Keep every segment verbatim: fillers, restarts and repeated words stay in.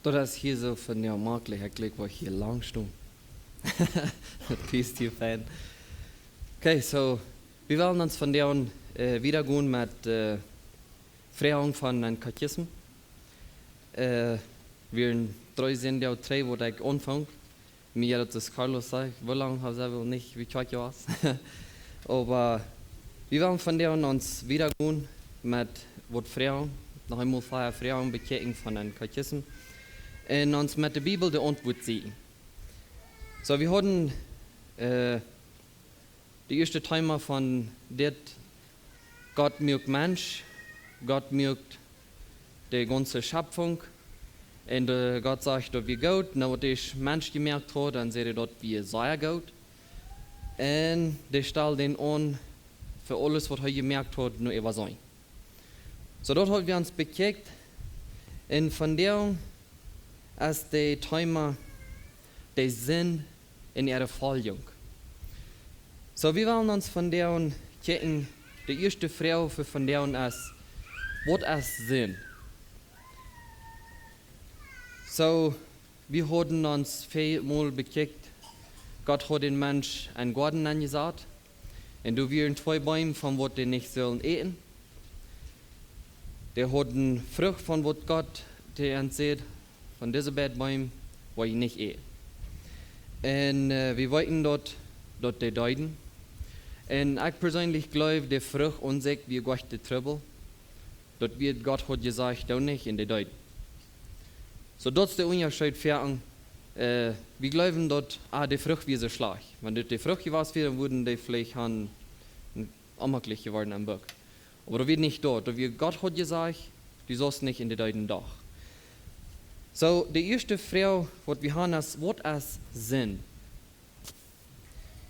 Daut es hia soo von de onmaklich, ekj jlikj waut hia lang stonen. Daut piest hia fein. Okay, so, wie wellen ons vondoag, äh, wieda gonen met, äh, Froagen von een Katechismus. Äh, wie en dree Sindach trigj, wua ekj aunfunk. Mie daut es Carlos säd, woo lang ha wie nich, wie kjikj jo aus. Oba wie wellen vondoag ons wieda gonen met waut Froagen, noch eemol vea Froagen bekjikjen von een Katechismus. Un ons met de Bibel de Auntwuat sieekjen. So, wie hauden, äh, daut ieeschte Thema von dit, Gott muak Mensch, Gott muak de gaunze Schepfunk. Un, äh, Gott sajcht, daut wia goot. Na, waut de Mensch jemoakt haud, dan säd hee, daut wia sea goot. Un dee stald dän aun fa aules, waut hee jemoakt haud, no äwa sennen. So, daut haud wie ons bekjikjt. Un vondoag es daut Thema de Sind un äare Foljunk. So, wie wellen ons vondoag kjikjen, de ieeschte Froag fa vondoag es, waut es Sind? So, wie hauden ons väl mol bekjikjt, Gott haud dän Mensch en Goaden nenjesat. Un doa wieren twee Beem, von waut dee nich sullen äten. Dee hauden Frucht, von waut Gott to an säd, von dise beid Beem woa jie nich äten. Un, äh, wie weeten daut, daut dee deeden. Un ekj perseenlich jleew, de Frucht aun sikj wia goanich de Trubbel. Daut wia, Gott haud jesajcht, doo nich, un dee deeden. So, daut es de Unjascheet fa ons. Äh, wie jleewen daut, ah, de Frucht wia soo schlajcht. Wan daut de Frucht jewast wia, dan wudden dee veleicht han onmaklich jeworden aum Buck. Oba daut wia nich daut. Daut wia, Gott haud jesajcht, du saust nich, un dee deeden doch. So, de ieeschte Froag, waut wie han, es, waut es Sind?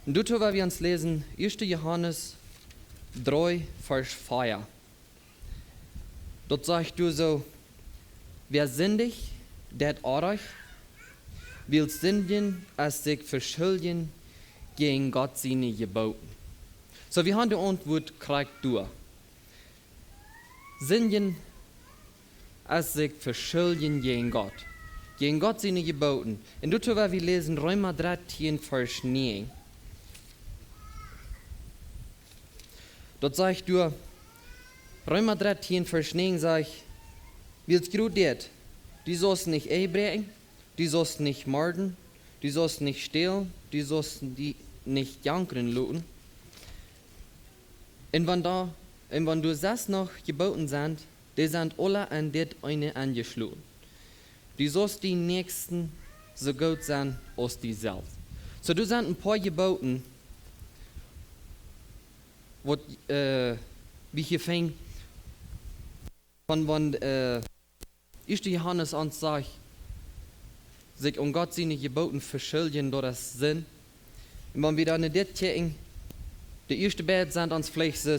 Un doatoo well wie ons läsen, ieeschte Johanes dree, Varsch vea. Daut sajcht doa soo: Wäa sindicht, deit Onrajcht, wiels sindjen es sikj veschuljen jäajen Gott siene Jebooten. So, wie han de Auntwuat krakjt doa. Sindjen es sikj veschuljen jäajen Gott. Jäajen Gott siene Jebooten. Un doatoo well wie läsen Reema dartieen, Varsch näajen. Daut sajcht doa, Reema dartieen, Varsch näajen sajcht: Wiels jrod dit, du saust nich Ehe bräakjen, du saust nich morden, du saust nich stälen, du saust die nich jankren loten. Un wan doa, un wan doa sest noch Jebooten sent, dee sent aula en dit eene enjeschloten. Du saust dien Näakjsten soo goot sennen aus die selfst. So, doa sent een poa Jebooten, waut, äh, wie hia finjen, von wan, äh, ieeschte Johanes ons sajcht, sikj aun Gott siene Jebooten veschuljen, daut es Sind. Un wan wie dan en dit kjikjen, de ieeschte beid sent ons veleicht soo: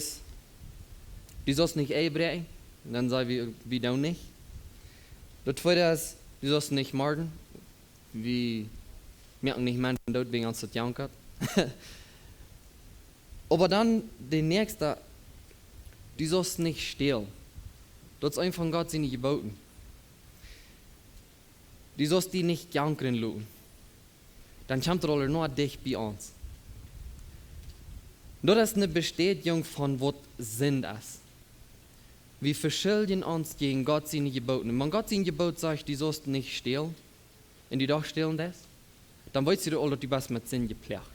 Du saust nich Ehe bräakjen, dan saj wie, wie doonen nich. Daut tweede es, du saust nich morden, wie moaken nich Menschen doot wäajen ons daut jankat. Oba dan de näakjste, du saust nich stälen. Daut es eent von Gott siene Jebooten. Du saust die nich jankren loten. Dan kjemt et aul noch dicht bie ons. Daut es eene Bestätigung von waut Sind es. Wie veschuljen ons jäajen Gott siene Jebooten. Wan Gott sien Jeboot sajcht, du saust nich stälen, un du doch stälen deist, dan weetst du aul, daut du best met Sind jeploagt.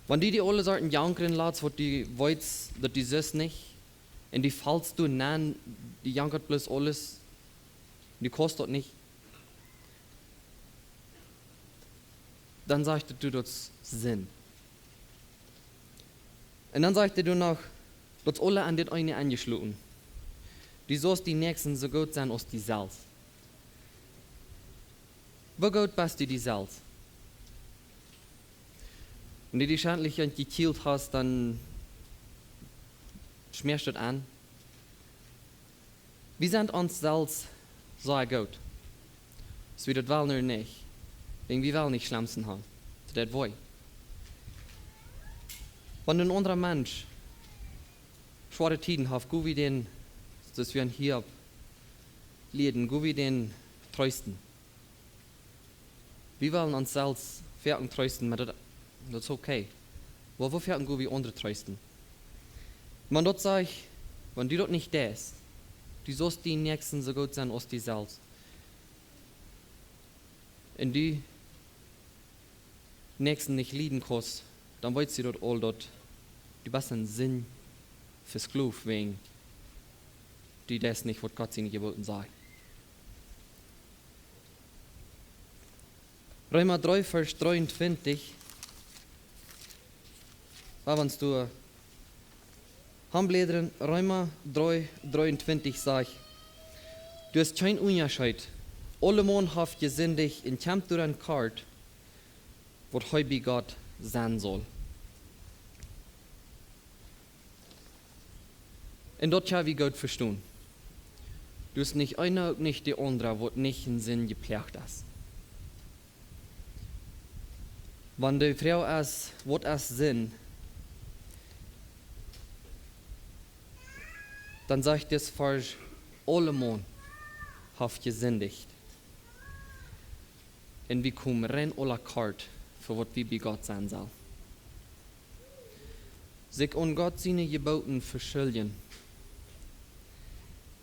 Wan du die aule Sorten jankren latst, waut du weetst, daut du saust nich, un du fellst doa nenn, du jankat bloos aules, du kaust daut nich, dan sajcht et, du, daut es Sind. Un dan sajcht et doa noch, daut es aula en dit eene enjeschloten. Du saust dien Näakjsten soo goot sennen aus die selfst. Woo goot best du die selfst? Wan du die schentlich jekjielt hast, dan schmeascht daut aun. Wie sent ons selfst sea goot, aus wie daut wellen ooda nich. Wäajen wie wellen nich schlemm sennen. Daut deit wee. Wan een aundra Mensch schwoare Tieden haft, go wie dän, daut wie aun Hiob lieeden, go wie dän treesten. Wie wellen ons selfst foaken treesten, oba daut, daut es okay. Oba woo foaken gonen wie aundre treesten? Wan daut sajcht, wan du daut nich deist, du saust dien Näakjsten soo goot sennen aus die selfst. Un du Näakjsten nich lieden kaust, dan weetst du daut aul, daut du best en Sind vesklooft, wäajen du deist nich, waut Gott siene Jeboten sajen. Reema dree, Varsch dreeuntwintich. Wua ons doa hanbläden, Reema dree, dreeuntwintich sajcht: "Du hast kjeen Unjascheet. Aulemaun haft jesindicht un kjemt doaraun kort, waut hee bie Gott sennen saul." Un daut kjenn wie goot vestonen. Du hast nich eena, uk nich de aundra, waut nich en Sind jeploagt es. Wan de Froag es, waut es Sind? Dan sajcht dis Varsch, aulemaun haft jesindicht. Un wie komen rein aula kort fa waut wie bie Gott sennen sellen. Sikj aun Gott siene Jeboten veschuljen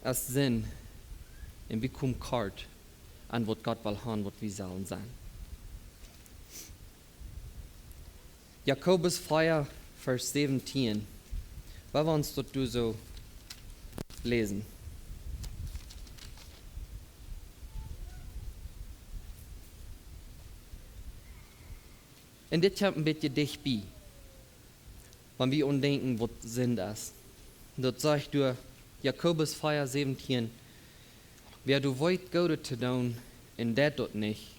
es Sind, un wie komen kort aun waut Gott well haben, waut wie sellen sennen. Jakobus vea, Varsch säwentieen. Wua wie ons daut doa soo läsen. Un dit kjemt een bät dicht bie, wan wie aundenkjen, waut Sind es. Daut sajcht doa Jakobus vea säwentieen: "Wäa doa weet, Goodet to doonen, un deit daut nich,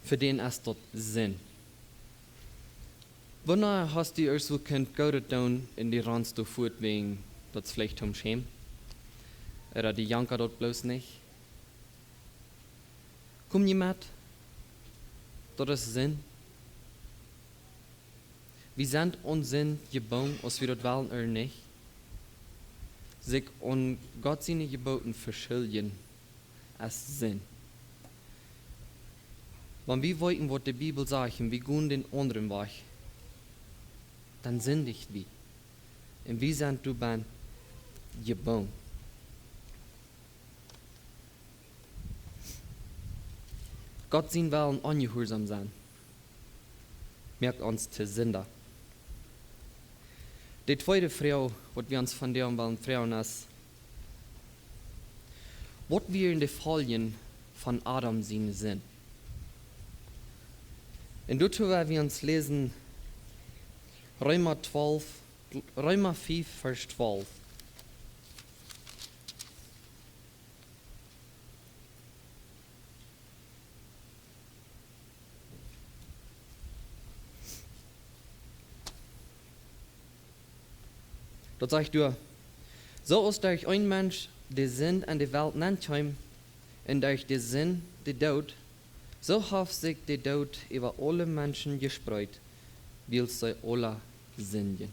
fa dän es daut Sind." Wanea hast du ieescht wua kunt Goodet doonen un du rannst doa fuat, wäajen daut veleicht om schämen? Ooda die jankat daut bloos nich? Kom jie met? Daut es Sind. Wie sent aun Sind jebungen, aus wie daut wellen ooda nich. Sikj aun Gott siene Jeboten veschuljen es Sind. Wan wie weeten, waut de Bibel sajcht, un wie gonen dän aundren Wajch, dan sindicht wie. Un wie sent doabie jebungen. Gott sien Wellen onjehuarsaum sennen moakt ons to Sinda. De tweede Froag, waut wie ons vondoag wellen froagen, es: Waut wieren de Foljen von Adam siene Sind? Un doatoo woa wie ons läsen Reema twalf, Reema fief, Varsch twalf. Daut sajcht doa: "Soo aus derch een Mensch de Sind en de Welt nenkjeem, un derch de Sind de Doot, soo haft sikj de Doot äwa aule Menschen jespreet, wiels see aula sindjen."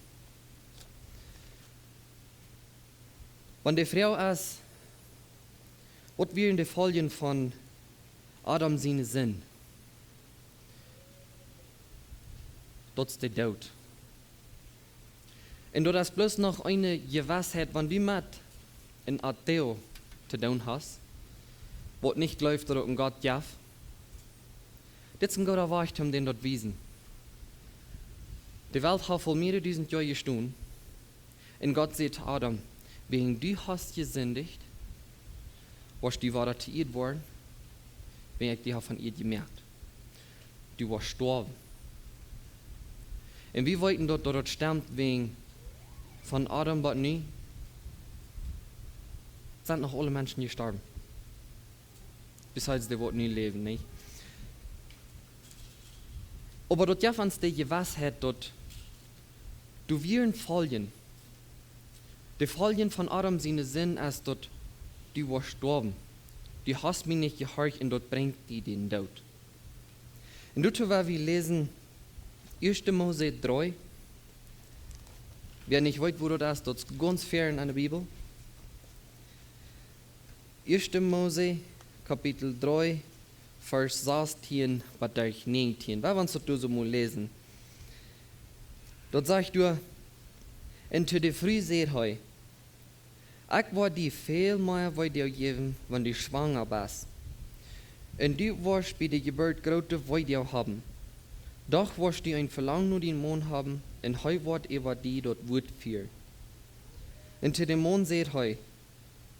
Wan de Froag es, waut wieren de Foljen von Adam siene Sind? Daut es de Doot. Un daut es bloos noch eene Jewissheit, wan du met een Ateo to doonen hast, waut nich jleeft, daut et een Gott jeft. Dit es een gooda Wajch, om dän daut wiesen. De Welt haft aul mearere dusent Joa jestonen, un Gott säd to Adam: "Wäajen du hast jesindicht, woascht du wada to Ieed woaren, wäajen ekj die hab von Ieed jemoakt. Du woascht stoawen." Un wie weeten daut, daut daut stemt, wäajen von Adam bat nu sent noch aule Menschen jestorwen. Besides dee waut nu läwen, nä? Oba daut jeft ons de Jewissheit, daut doa wieren Foljen. De Foljen von Adam siene Sind es, daut du woascht stoawen. Du hast mie nich jehorcht, un daut brinjt die dän Doot. Un doatoo woa wie läsen Ieeschte Mose dree. Wäa nich weet, wua daut es, daut es gaunz ver en de Bibel. Ieeschte Mose, Kapitel dree, Varsch sastieen bat derch näajentieen. Wie wellen daut doa soo mol läsen. Daut sajcht doa: Un to de Fru säd hee: Ekj woa die väl mea Weedoag jäwen, wan du schwanga best. Un du woascht bie de Jeburt groote Weedoag haben. Doch woascht du een Velangen no dien Maun haben, un hee woat äwa die daut Wuat fieren. Un to dän Maun säd hee: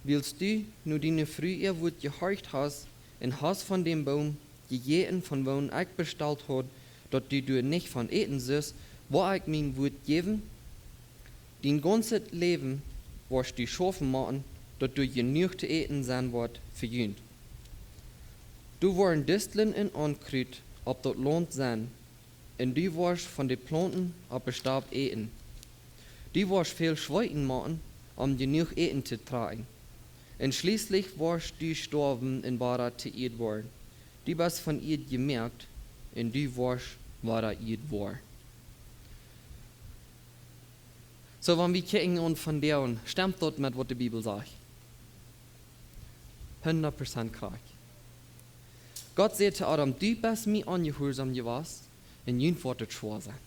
Wiels du nu diene Fru äa Wuat jehorcht hast un hast von dän Boom jejäten, von woon ekj bestalt haud, daut du doa nich von äten sust, woa ekj mien Wuat jäwen: Dien gaunzet Läwen woascht du schaufen motten, daut doa jenuach to äten sennen woat fa junt. Doa woaren Distlen un Onkrut opp daut Launt sennen, un du woascht von de Plaunten opp de Stap äten. Du woascht väl schweeten motten, om jenuach Äten to trakjen. Un schlieslich woascht du stoawen un wada to Ieed woaren. Du best von Ieed jemoakt, un du woascht wada Ieed woaren. Soo, wan wie kjikjen aun vondoag, stemt daut met waut de Bibel sajcht? Hundat Prozent krakjt. Gott säd to Adam: Du best mie onjehuarsom jewast, un junt woat et schwoa sennen.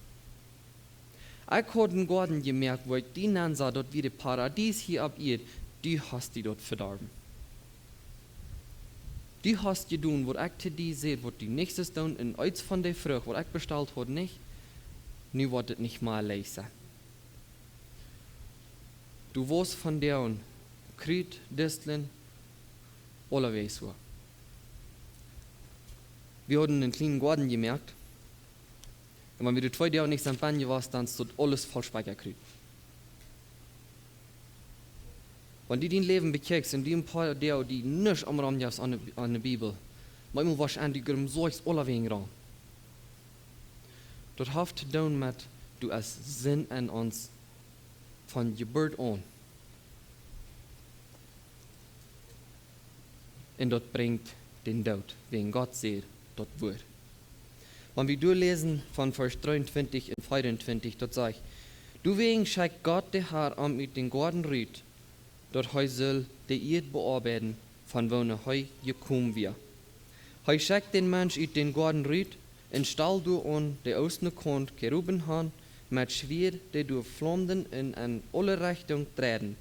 Ekj haud dän Goaden jemoakt, wua ekj die nenn säd, daut wia daut Paradies hia opp Ieed. Du hast die daut vedorwen. Du hast jedonen, waut ekj to die säd, waut du nich sust doonen, un eent von de Frucht, waut ekj bestalt haud, nich. Nu woat et nich mea leicht sennen. Du woascht vondoag Krut, Distlen, aulawäajen. Wie hauden eenen kjlienen Goaden jemoakt. Un wan wie doa twee Doag nich sent bennen jewast, dan es daut aules voll Spikjakrut. Wan du dien Läwen bekjikjst un du een poa Doag die nuscht omrom jefst aun de, aun de Bibel, mau emol waut aun die Grumm soo aulawäajen rom. Daut haft to doonen met, du hast Sind enn ons von Jeburt aun. Un daut brinjt dän Doot, wäajen Gott säd, daut woat. Wan wie doa läsen von Varsch dreeuntwintich un veeauntwintich, daut sajcht: Doawäajen schekjt Gott de Har am ut dän Goaden rut, daut hee sull de Ieed beoabeiden, von woone hee jekomen wia. Hee schekjt dän Mensch ut dän Goaden rut un stald doa aun de oostne Kaunt Keruben han met Schwieed, dee doa flaumden un enn aule Rechtunk dreiden.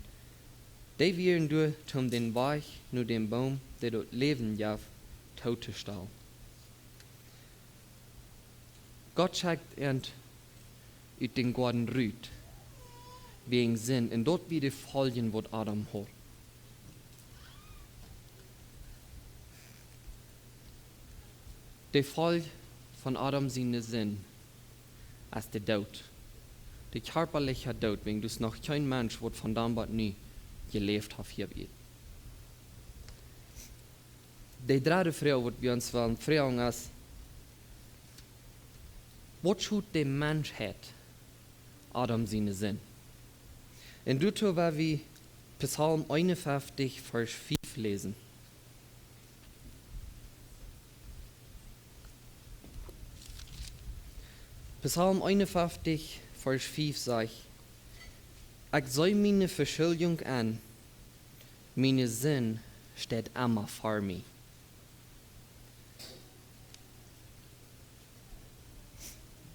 Dee wieren doa, om dän Wajch no dän Boom, dee daut Läwen jeft, tootostalen. Gott schekjt an ut dän Goaden rut, wäajen Sind, un daut wia de Foljen, waut Adam haud. De Folj von Adam siene Sind es de Doot. De kjarpaliche Doot, wäajen doa es noch kjeen Mensch, waut von dan bat nu jeläft haft hia opp Ieed. De dredde Froag, waut wie ons wellen froagen, es: Waut schult de Menschheit Adam siene Sind? Un doatoo well wie Psalm eenunfeftich, Varsch fief läsen. Psalm eenunfeftich, Varsch fief sajcht: Ekj see miene Veschuldjunk enn, miene Sind steit emma ver mie.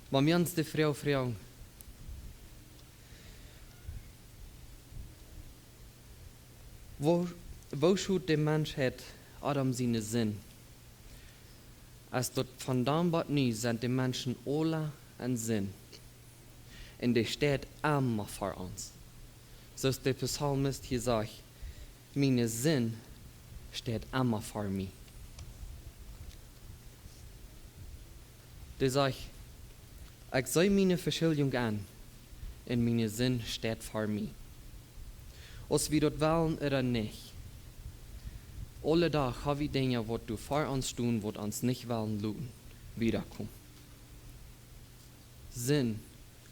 Wan wie ons de Froag froagen: Woo, woo schult de Menschheit Adam siene Sind? Aus daut von dan bat nu sent de Menschen aula enn Sind. Un dee steit emma ver ons. Soo aus de Psalmist hia sajcht: Miene Sind steit emma ver mie. Dee sajcht: Ekj see miene Veschuldjunk enn, un miene Sind steit ver mie. Aus wie daut wellen ooda nich, aule Dach ha wie Dinja, waut doa ver ons stonen, waut ons nich wellen loten wieda komen. Sind,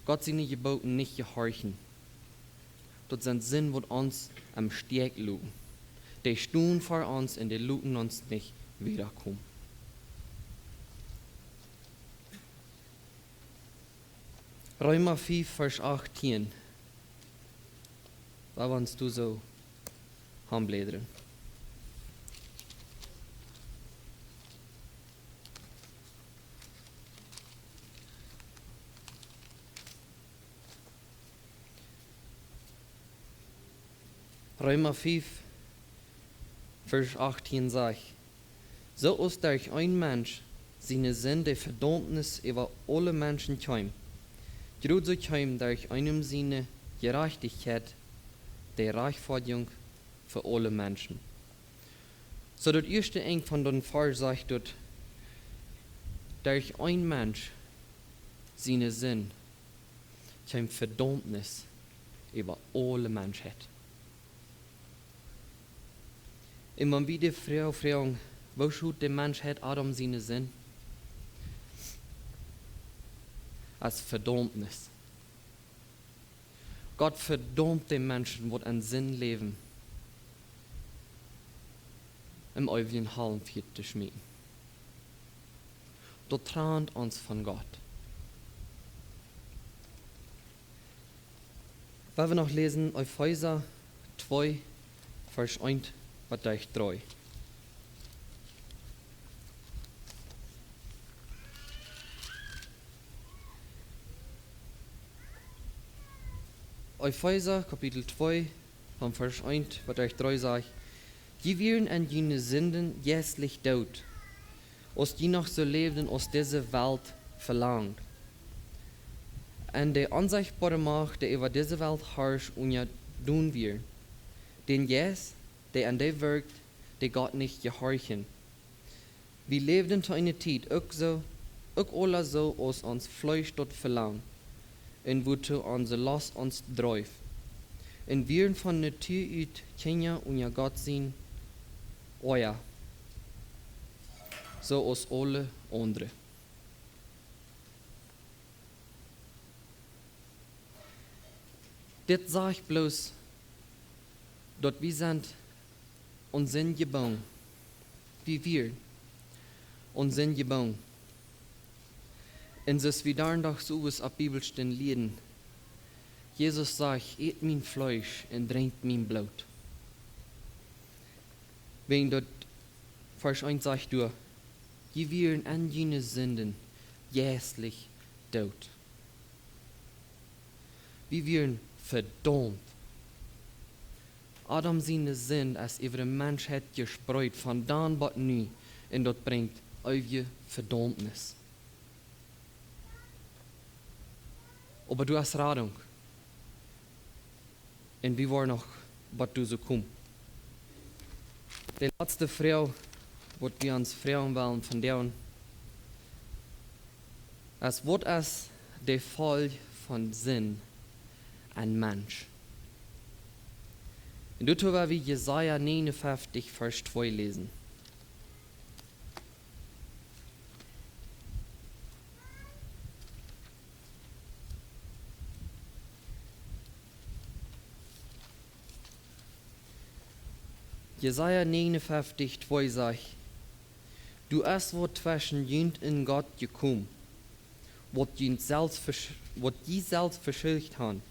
Gott siene Jeboten nich jehorchen. Daut sent Sind, waut ons aum Stekj loten. Dee stonen ver ons un dee loten ons nich wieda komen. Reema fief, Varsch achttieen. Wua west du soo han blädren? Reema fief, Varsch achtieen sajcht: Soo aus derch een Mensch siene Sind de Vedaumnis äwa aule Menschen kjeem, krakjt soo kjeem derch eenem siene Jerajchtichkjeit de Rajchtfoadjunk fa aule Menschen. Soo daut ieeschte Enj von dän Varsch sajcht daut, derch een Mensch siene Sind kjeem Vedaumnis äwa aule Menschheit. Un wan wie de Froag froagen, woo schult de Menschheit Adam siene Sind? Aus Vedaumnis. Gott vedaumt de Menschen, waut en Sind läwen, em eewjen Hallenfia to schmieten. Daut trant ons von Gott. Wie wellen noch läsen, Efeesa twee, Varsch eent bat dree. Efeesa Kapitel twee, von Varsch eent bat dree sajcht: Jie wieren en june Sinden jeistlich doot, aus jie noch soo läwden, aus dise Welt velangt, un de onsechtboare Macht, dee äwa dise Welt harscht, unjadon wieren, dän Jeist, dee en dee wirkjt, dee Gott nich jehorchen. Wie läwden to eene Tiet uk soo, uk aula soo, aus ons Fleesch daut velangd, un wuatoo onse Lost ons dreef, un wieren von Natua ut Kjinja unja Gott sien Oaja, soo aus aule aundre. Dit sajcht bloos, daut wie sent aun Sind jebungen. Wie wieren aun Sind jebungen. Un soo aus wie dan doch soo waut opp Bibelstund lieeden, Jesus sajcht: Ät mien Fleesch un drinkjt mien Bloot. Wäajen daut Varsch eent sajcht doa: Jie wieren en june Sinden jeistlich doot. Wie wieren vedaumt. Adam siene Sind es äwa de Menschheit jespreet von dan bat nu, un daut brinjt eewje Vedaumnis. Oba doa es Radunk. Un wie woaren noch bat doa soo komen. De latste Froag, waut wie ons froagen wellen vondoag, es: Waut es de Folj von Sind aun Mensch? Un doatoo woa wie Jesaja negenunfünfzig, Varsch twee läsen. Jesaja negenunfünfzig, twee sajcht: Doa es waut tweschen junt un Gott jekomen, waut junt selfst vesch-, waut jie selfst veschuldicht haben.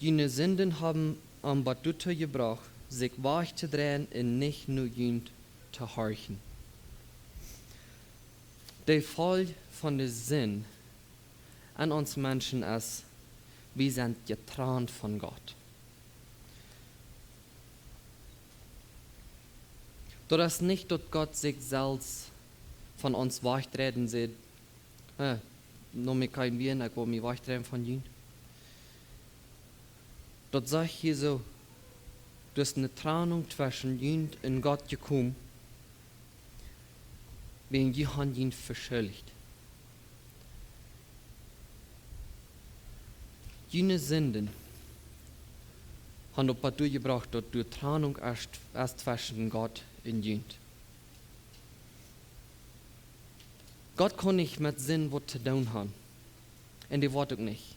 June Sinden haben am bat doatoo jebrocht, sikj wajch to dreien un nich no junt to horchen. De Folj von de Sind aun ons Menschen es, wie sent jetrant von Gott. Daut es nich, daut Gott sikj selfst von ons wajchdreit un sajcht: Äh, no mie kjeen Wia, ekj well mie wajchdreien von junt. Daut sajcht hia soo, doa es eene Trennung tweschen junt un Gott jekomen, wäajen jie haben junt veschuldicht. June Sinden haben daut bat doa jebrocht, daut doa Trennung es, es tweschen Gott un junt. Gott kaun nich met Sind waut to doonen haben. Un dee woat uk nich.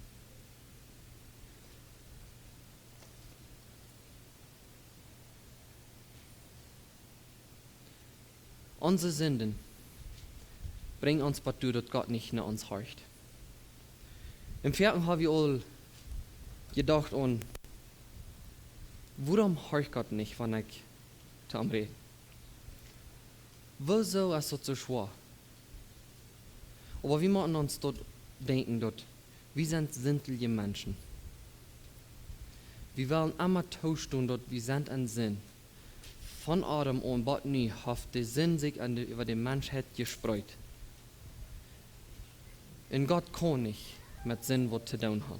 Onse Sinden brinjen ons bat doa, daut Gott nich no ons horcht. Em Väajen haben wie aul jedocht aun, wuarom horcht Gott nich, wan ekj to am räd? Wuarom es daut soo schwoa? Oba wie motten ons daut denkjen, daut wie sent sindje Menschen. Wie wellen emma toostonen, daut wie sent en Sind. Von Adam aun bat nu haft de Sind sikj aun de, äwa de Menschheit jespreet. Un Gott kaun nich met Sind waut to doonen haben.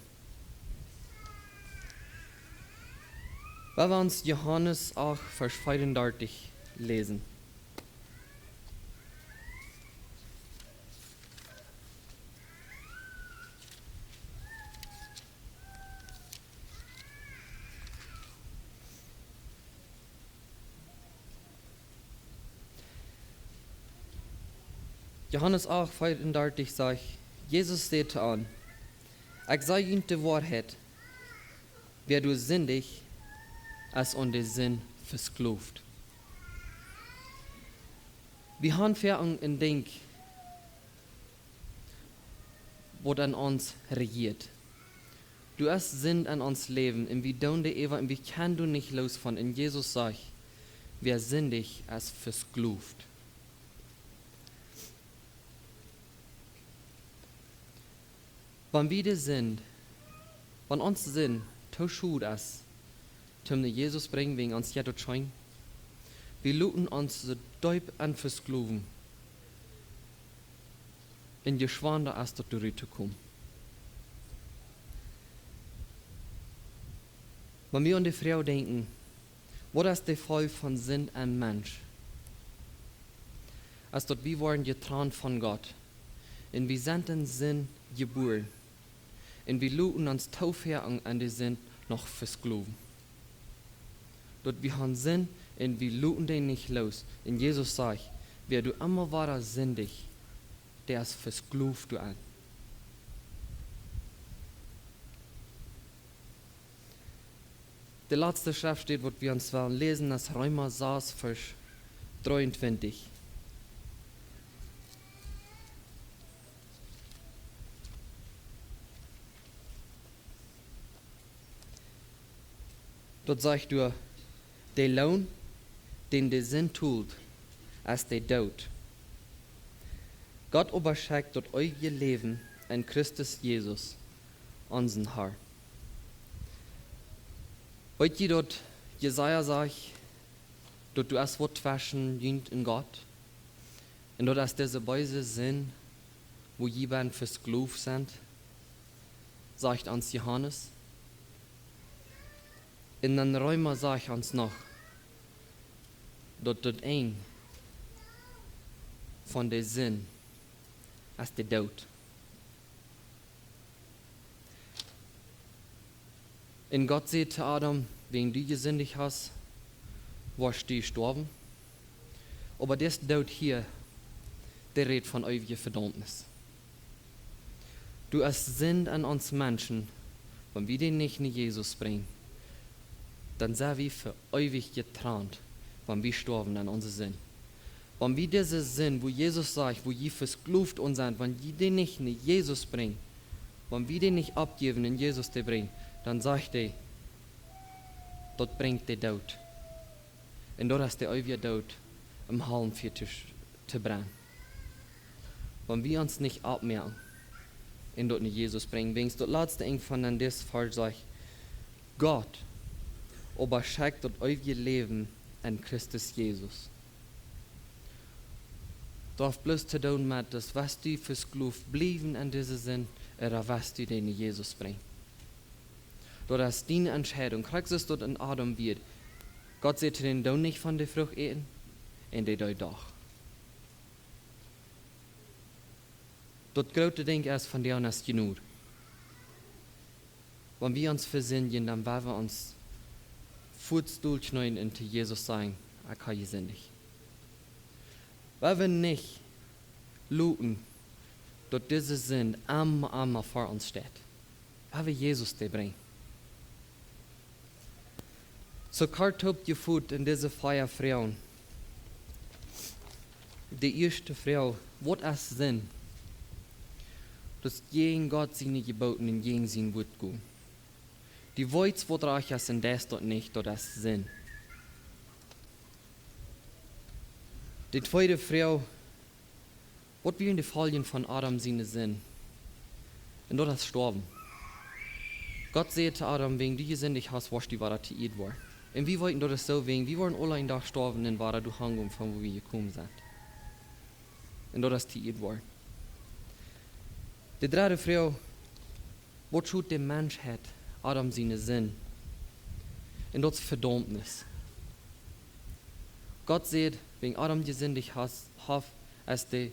Wie wellen ons Johanes acht, Varsch vea un dartich läsen. Johanes acht, vea un dartich sajcht, Jesus säd to an: "Ekj saj junt de Woarheit, wäa doa sindicht, es aun de Sind vesklooft." Wie haben foaken een Dinkj, waut aun ons rejieet. Doa es Sind en ons Läwen un wie doonen doa äwa un wie kjennen doa nich loos von. Un Jesus sajcht: "Wäa sindicht, es vesklooft." Wan wie de Sind, wan ons Sind too schwoa es, toom no Jesus brinjen, wäajen ons jeit daut scheen, wie loten ons soo deep en veskloowen, un je schwanda es daut doa rut to komen. Wan wie aun de Froag denkjen, waut es de Folj von Sind en Mensch? Es daut wie woaren jetrant von Gott. Un wie sent en Sind jebuaren. Un wie loten ons too foaken aun de Sind noch veskloowen. Daut wie haben Sind un wie loten dee nich loos. Un Jesus sajcht: "Wäa doa emma wada sindicht, dee es vesklooft doaraun." De latste Schreftstäd, waut wie ons wellen läsen, es Reema sas, Varsch dreeuntwintich. Daut sajcht doa: "De Loon, dän de Sind tolt, es de Doot. Gott oba schekjt daut eewje Läwen en Christus Jesus, onsen Herr." Weet jie daut Jesaja sajcht, daut doa es waut tweschen junt un Gott? Un daut es dise beese Sind, wua jie bie vesklooft sent, sajcht ons Johanes. Un dan Reema sajcht ons noch, daut daut Enj von de Sind es de Doot. Un Gott säd to Adam: "Wäajen du jesindicht hast, woascht du stoawen. Oba dis Doot hia, dee rät von eewje Vedaumnis." Doa es Sind en ons Menschen, wan wie dee nich no Jesus brinjen, dan sent wie fa eewich jetrant, wan wie stoawen en onse Sind. Wan wie dise Sind, wua Jesus sajcht, wua jie vesklooft aun sent, wan jie dee nich no Jesus brinjen, wan wie dee nich oppjäwen un Jesus dee brinjen, dan sajcht hee, daut brinjt de Doot. Un daut es de eewje Doot, em Hallenfia to, to brennen. Wan wie ons nich oppmoaken un daut no Jesus brinjen, wäajen daut latste Enj von dis Varsch sajcht: "Gott oba schekjt daut eewje Läwen en Christus Jesus." Daut haft bloos to doonen met daut, woascht du vesklooft bliewen en dise Sind, ooda woascht du dee no Jesus brinjen. Daut es diene Entscheidunk. Krakjt soo aus daut en Adam wia. Gott säd to dän: "Doo nich von de Frucht äten." Un dee deed doch. Daut groote Dinkj es von dee aun es jenuach. Wan wie ons vesindjen, dan woa wie ons fuaz dolkjneeen un to Jesus sajen: "Ekj hab jesindicht." Woa wie nich loten, daut dise Sind emma, emma ver ons steit. Woa wie Jesus dee brinjen. Soo kort oppjefot en dise fea Froagen. De ieeschte Froag: Waut es Sind? Daut es jäajen Gott siene Jeboten un jäajen sien Wuat gonen. Du weetst waut rajcht es un deist daut nich, daut es Sind. De tweede Froag: Waut wieren de Foljen von Adam siene Sind? Un daut es stoawen. Gott säd to Adam: Wäajen du jesindicht hast, woascht du wada to Ieed woaren. Un wie weeten, daut es soo, wäajen wie woaren aula een Dach stoawen un wada doa hangonen von wua wie jekomen sent. Un daut es to Ieed woaren. De dredde Froag: Waut schot de Menschheit Adam siene Sind? Un daut es Vedaumnis. Gott säd, wäajen Adam jesindicht has-, haft, es de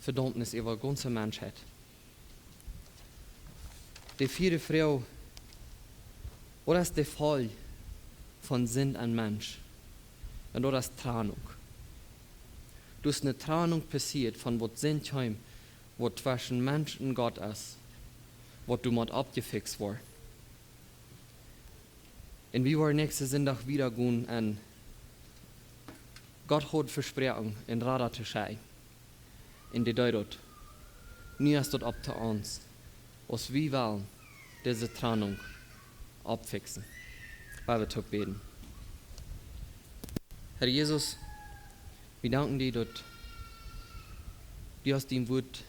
Vedaumnis äwa de gaunze Menschheit. De vieede Froag: Waut es de Folj von Sind en Mensch? Un daut es Trennung. Doa es eene Trennung passieet von waut Sind kjeem, waut tweschen Mensch un Gott es, waut doa mott oppjefikjst woaren. Un wie woaren näakjsten Sindach wieda gonen un Gott haud vesproaken, een Rada to schekjen. Un dee deed daut. Nu es daut opp to ons, aus wie wellen dise Trennung oppfikjsen. Lot ons toop bäden. Herr Jesus, wie danken die, daut du hast dien Wuat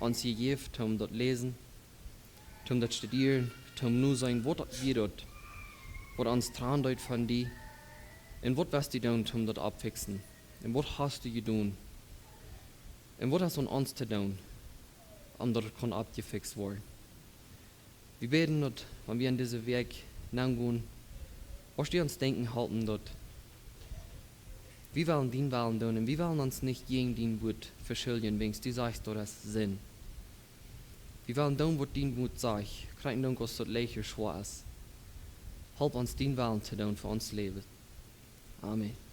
ons jejäft, om daut läsen, om daut studieren, om nu seenen, waut daut wia daut, waut ons trannen deed von die, un waut woascht du doonen, om daut oppfikjsen, un waut hast du jedonen, un waut hast aun ons to doonen, om daut daut kunn oppjefikjst woaren. Wie bäden daut, wan wie en dise Wäakj nengonen, woascht du ons denkjen halpen, daut wie wellen dien Wellen doonen, un wie wellen ons nich jäajen dien Wuat veschiljen, wäajens du sajchst, daut es Sind. Wie wellen doonen, waut dien Wuat sajcht, krakjt endoont aus daut leicht ooda schwoa es. Halp ons, dien Wellen to doonen fa ons Läwen. Amen.